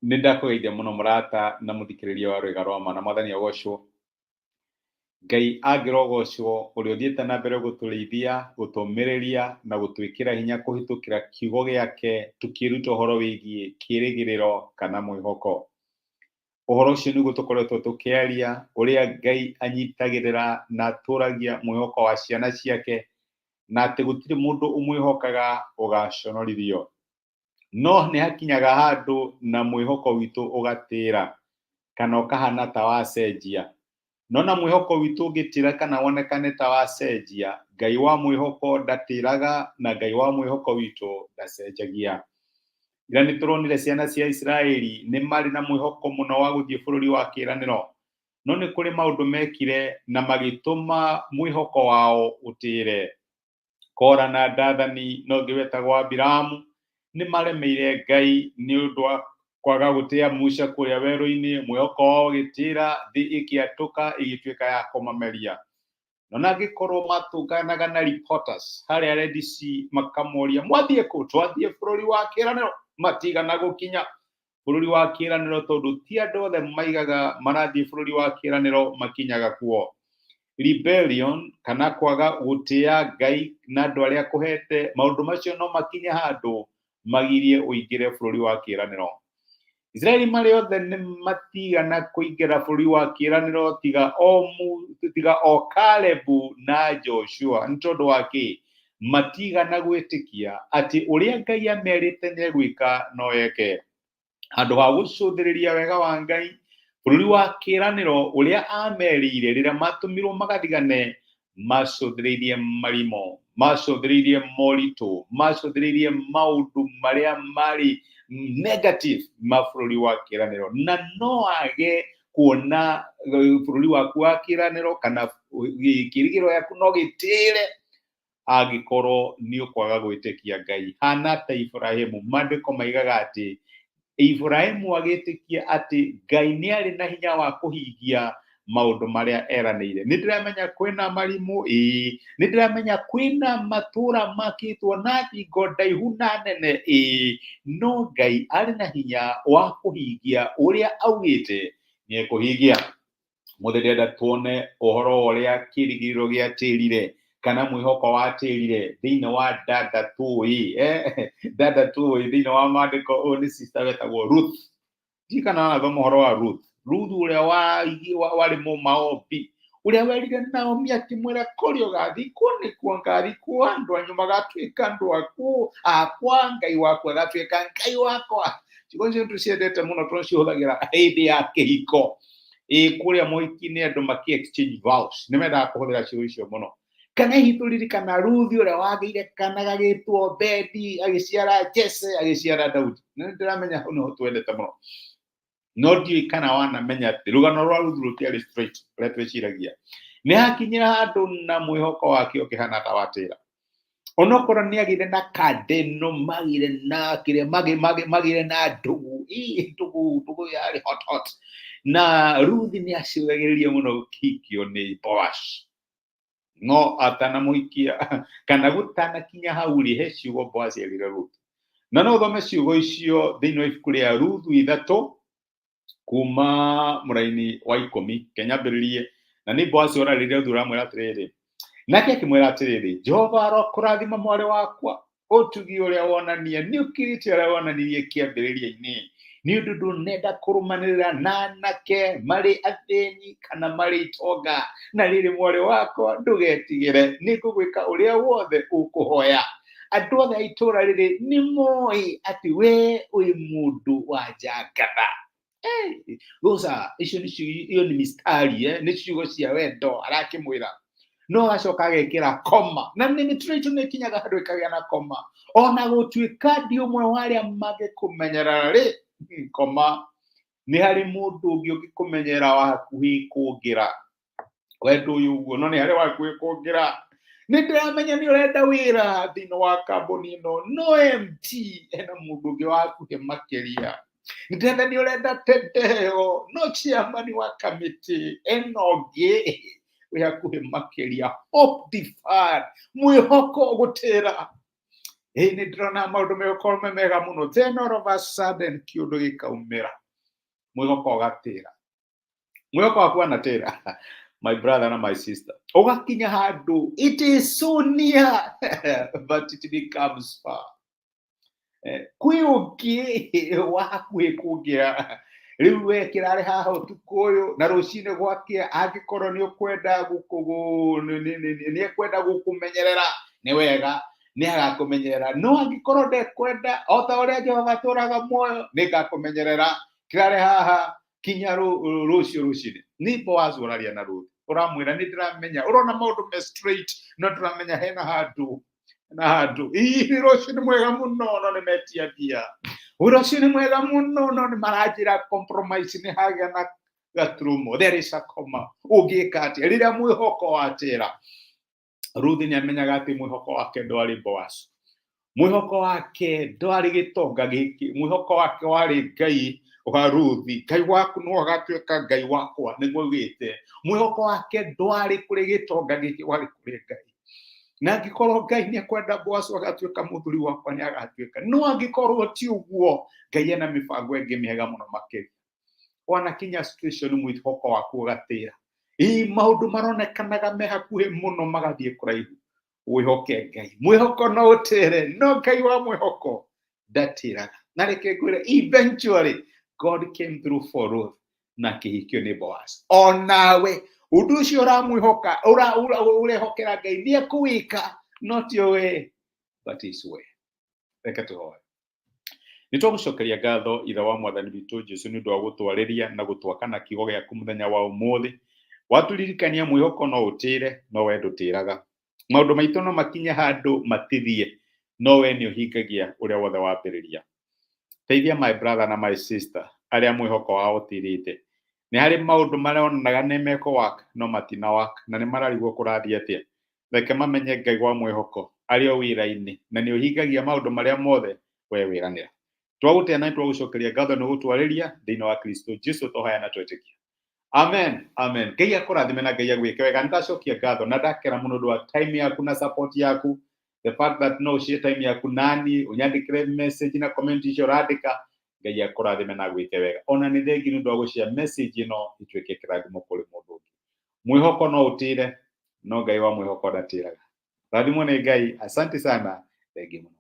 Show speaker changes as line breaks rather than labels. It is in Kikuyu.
Nĩ ndakũgeithia mũno mũrata na mũthikĩrĩria wa Rwĩga rwa Ma na Mwathani agocwo. Ngai angĩrogocwo ũrĩa ũthiĩte na mbere gũtũrĩithia, gũtũmĩrĩria na gũtwĩkĩra hinya kũhĩtũkĩra kiugo gĩake tũkĩruta ũhoro wĩgiĩ kĩĩrĩgĩrĩro kana mwĩhoko. Ũhoro ũcio nĩguo tũkoretwo tũkĩaria, ũrĩa Ngai anyitagĩrĩra na atũragia mwĩhoko wa ciana ciake, na atĩ gũtirĩ mũndũ ũmwĩhokaga ũgaconorithio. No nĩ hakinyaga handũ na mwĩhoko witũ ũgatĩra kana ũkahana ta wacenjia. No na mwĩhoko witũ ũngĩtĩra kana wonekane ta wacenjia, Ngai wa mwĩhoko ndatĩraga na Ngai wa mwĩhoko witũ ndacenjagia. Ira nĩ tũronire ciana cia Isiraeli nĩ marĩ na mwĩhoko mũno wa gũthiĩ bũrũri wa kĩĩranĩro, no nĩ kũrĩ maũndũ mekire na magĩtũma mwĩhoko wao ũtĩre. Kora na Dathani na ũngĩ wetagwo Abiramu nĩ maremeire Ngai nĩ ũndũ wa kwaga gũtĩa Musa kũrĩa werũ-inĩ, mwĩhoko wao ũgĩtĩra, thĩ ĩkĩatũka ĩgĩtuĩka ya kũmameria. No nangĩkorwo matũnganaga na reporters harĩa Red Sea makamoria mwathiĩ kũ? Twathiĩ bũrũri wa kĩĩranĩro. Matigana gũkinya bũrũri wa kĩĩranĩro tondũ ti andũ othe maigaga marathiĩ bũrũri wa kĩĩranĩro makinyaga kuo. Rebellion kana kwaga gũtĩa Ngai na andũ arĩa akũhete, maũndũ macio no makinye handũ magirie ũingĩre bũrũri wa kĩĩranĩro. Isiraeli marĩ othe nĩ matigana kũingĩra bũrũri wa kĩĩranĩro tiga o, tiga o Kalebu na Joshua. Nĩ tondũ wa kĩ? Matigana gwĩtĩkia atĩ ũrĩa Ngai amerĩte nĩ egwĩka no eke. Handũ ha gũcũthĩrĩria wega wa Ngai, bũrũri wa kĩĩranĩro ũrĩa amerĩire rĩrĩa matũmirwo magathigane, macũthĩrĩirie marimo, macũthĩrĩirie moritũ, macũthĩrĩirie maũndũ marĩa marĩ negative ma bũrũri wa kĩĩranĩro, na no age kuona bũrũri waku wa kĩĩranĩro kana kĩĩrĩgĩrĩro gĩaku no gĩtĩre angĩkorwo nĩ ũkwaga gwĩtĩkia Ngai. Hana ta Iburahimu, maandĩko maigaga atĩ Iburahimu agĩtĩkia atĩ Ngai nĩ arĩ na hinya wa kũhingia maũndũ marĩa eranĩire. Nĩ ndĩramenya kwĩna marimũ, ĩĩ. Nĩ ndĩramenya kwĩna matũũra makĩtwo na thingo ndaihu na nene, ĩĩ. No Ngai arĩ na hinya wa kũhingia ũrĩa augĩte nĩ ekũhingia. Mũthĩ ndĩrenda tuone ũhoro wa ũrĩa kĩrigĩrĩro gĩatĩrire kana mwĩhoko watĩrire thĩinĩ wa dada tũĩ, dada tũĩ thĩinĩ wa maandĩko. Ũyũ nĩ sister wetagwo Ruth. Ndiũĩ kana wanathoma ũhoro wa Ruth. Ruth ũrĩa warĩ mũmaobi, ũrĩa werire Naomi akĩmwĩra kũrĩa ũgathikwo nĩkuo ngathikwo, andũ anyu magatuĩka andũ aku akwa, Ngai waku agatuĩka Ngai wakwa. Ciugo icio nĩtũciendete mũno tondũ cihũthagĩra hĩndĩ ya kĩhiko. Ĩ kũrĩa mũhiki-inĩ andũ makĩ exchange vows nĩ mendaga kũhũthĩra ciugo icio mũno. Kana hihi tũririkana Ruthi ũrĩa wagĩire kana gagĩtwo Obedi, agĩciara Jese, agĩciara Daudi. Nĩ ndĩramenya hau nĩho twendete mũno. No ndiũĩ kana wanamenya atĩ rũgano rwa Ruthu rũtiarĩ straight ũrĩa twĩciragia. Nĩ hakinyire handũ na mwĩhoko wake ũkĩhana ta watĩra. Onokorwo nĩ agĩire na kandeno, magĩire na kĩrĩa, magĩire na ndũgũ, ii ndũgũ, ndũgũ yarĩ hot hot. Na Ruthi nĩ acũthagĩrĩria mũno kũhikio nĩ Boaz. No atanamũhikia kana gũtanakinya hau rĩ, he ciugo Boaz erire Ruth. Na no ũthome ciugo icio thĩinĩ wa ibuku rĩa Ruthu 3 kuma mũraini wa 10. Kenyambĩrĩrie. Na nĩ Boaz orarĩria Ruthu aramwĩra atĩrĩrĩ, nake akĩmwĩra atĩrĩrĩ, Jehova arokũrathima mwarĩ wakwa, ũtugi ũrĩa wonania nĩ ũkĩrĩte ũrĩa wonanirie kĩambĩrĩria-inĩ, nĩ ũndũ ndũnenda kũrũmanĩrĩra na anake marĩ athĩni kana marĩ itonga. Na rĩrĩ, mwarĩ wakwa, ndũgetigĩre, nĩ ngũgwĩka ũrĩa wothe ũkũhoya. Andũ othe a itũũra rĩrĩ nĩ moĩ atĩ we wĩ mũndũ wa njangatha. Those are, icio nĩ ciugo, iyo nĩ mistari, nĩ ciugo cia wendo arakĩmwĩra. No agacoka agekĩra koma, na nĩ mĩtũrĩre itũ nĩ ĩkinyaga handũ ĩkagĩa na koma. Ona gũtuĩka ndi ũmwe wa arĩa mangĩkũmenyerera rĩ, koma, nĩ harĩ mũndũ ũngĩ ũngĩkũmenyerera wa hakuhĩ kũngĩra. Wendo ũyũ ũguo, no nĩ harĩ wa hakuhĩ kũngĩra. Nĩ ndĩramenya nĩ ũrenda wĩra thĩinĩ wa kambuni ĩno, no MD ena mũndũ ũngĩ wa hakuhĩ makĩria. Nĩ ndĩramenya nĩ ũrenda tendeo, no chairman wa kamĩtĩ ena ũngĩ wĩ hakuhĩ makĩria. Hope deferred, mwĩhoko gũtĩra. Ĩ nĩ ndĩrona maũndũ megũkorwo me mega mũno, then all of a sudden kĩũndũ gĩkaumĩra, mwĩhoko ũgatĩra, mwĩhoko waku wanatĩra, my brother na my sister, ũgakinya handũ it is so near but it becomes far. Kwĩ ũngĩ wa hakuhĩ kũngĩra. Rĩu we kĩrarĩ haha ũtukũ ũyũ na rũcinĩ gwakĩa, angĩkorwo nĩ ũkwenda nĩ ekwenda gũkũmenyerera nĩ wega, nĩ agakũmenyerera, no angĩkorwo ndekwenda, o ta ũrĩa Jehova atũraga muoyo, nĩ ngakũmenyerera. Kĩrarĩ haha kinya rũciũ rũcinĩ. Nĩ Boaz ũraria na Ruth, ũramwĩra nĩ ndĩramenya ũrona maũndũ me straight, no ndĩramenya hena handũ na handũ. Ii, rũciũ nĩ mwega mũno, no nĩ metia mbia. Rũciũ nĩ mwega mũno, no nĩ maranjĩra compromise, nĩ hagĩa na gaturumo, there is a comma. Ũngĩka atĩa rĩrĩa mwĩhoko watĩra? Ruth nĩ amenyaga atĩ mwĩhoko wake ndwarĩ Boaz, mwĩhoko wake ndwarĩ gĩtonga gĩkĩ, mwĩhoko wake warĩ Ngai wa Ruthi. Ngai waku no agatuĩka Ngai wakwa, nĩguo augĩte. Mwĩhoko wake ndwarĩ kũrĩ gĩtonga gĩkĩ, warĩ kũrĩ Ngai. Na angĩkorwo Ngai nĩ ekwenda Boazu agatuĩka mũthuri wakwa, nĩ agatuĩka, no angĩkorwo ti ũguo, Ngai ena mĩbango ĩngĩ mĩega mũno makĩria. Wanakinya situation mwĩhoko waku ũgatĩra, ĩ maũndũ maronekanaga me hakuhĩ mũno magathiĩ kũraihu, wĩhoke Ngai. Mwĩhoko no ũtĩre, no Ngai wa mwĩhoko ndatĩraga. Na reke ngwĩre, eventually God came through for Ruth na kĩhikio nĩ Boaz. Onawe ũndũ ũcio ũramwĩhoka, ũrehokera Ngai nĩ ekũwĩka, not your way but his way. Reke tũhoe. Nĩ twagũcokeria ngatho, Ithe wa Mwathani witũ Jesu, nĩ ũndũ wa gũtwarĩria na gũtwaka na kiugo gĩaku mũthenya wa ũmũthĩ. Watũririkania mwĩhoko no ũtĩre, no we ndũtĩraga. Maũndũ maitũ no makinye handũ matithie, no we nĩ ũhingagia ũrĩa wothe wambĩrĩria. Teithia my brother na my sister arĩa mwĩhoko wao ũtirĩte. Nĩ harĩ maũndũ maronaga nĩ mekũ work no matina work, na nĩ mararigwo kũrathiĩ atĩa. Reke mamenye Ngai wa mwĩhoko arĩ o wĩra-inĩ na nĩ ũhingagia maũndũ marĩa mothe we wĩranĩra. Twagũtĩa na twagũcokeria ngatho nĩ gũtwarĩria thĩinĩ wa Kristo Jesu tũhoya na twetĩkia. Amen. Amen. Ngai akũrathime na Ngai agwĩke wega. Nĩndacokia ngatho na ndakena mũno ũndũ wa time yaku na support yaku. The fact that no ũshare time yaku nani, ũnyandĩkĩre message na comment icio ũrandĩka, Ngai akũrathime na agwĩke wega. Ona nĩ thengi nĩ ũndũ wa gũshare message ĩno ituĩke kĩrathimo kũrĩ mũndũ ũngĩ. Mwĩhoko no ũtĩre, no Ngai wa mwĩhoko ndatĩraga. Rathimwo nĩ Ngai. Asante sana. Thengi mũno.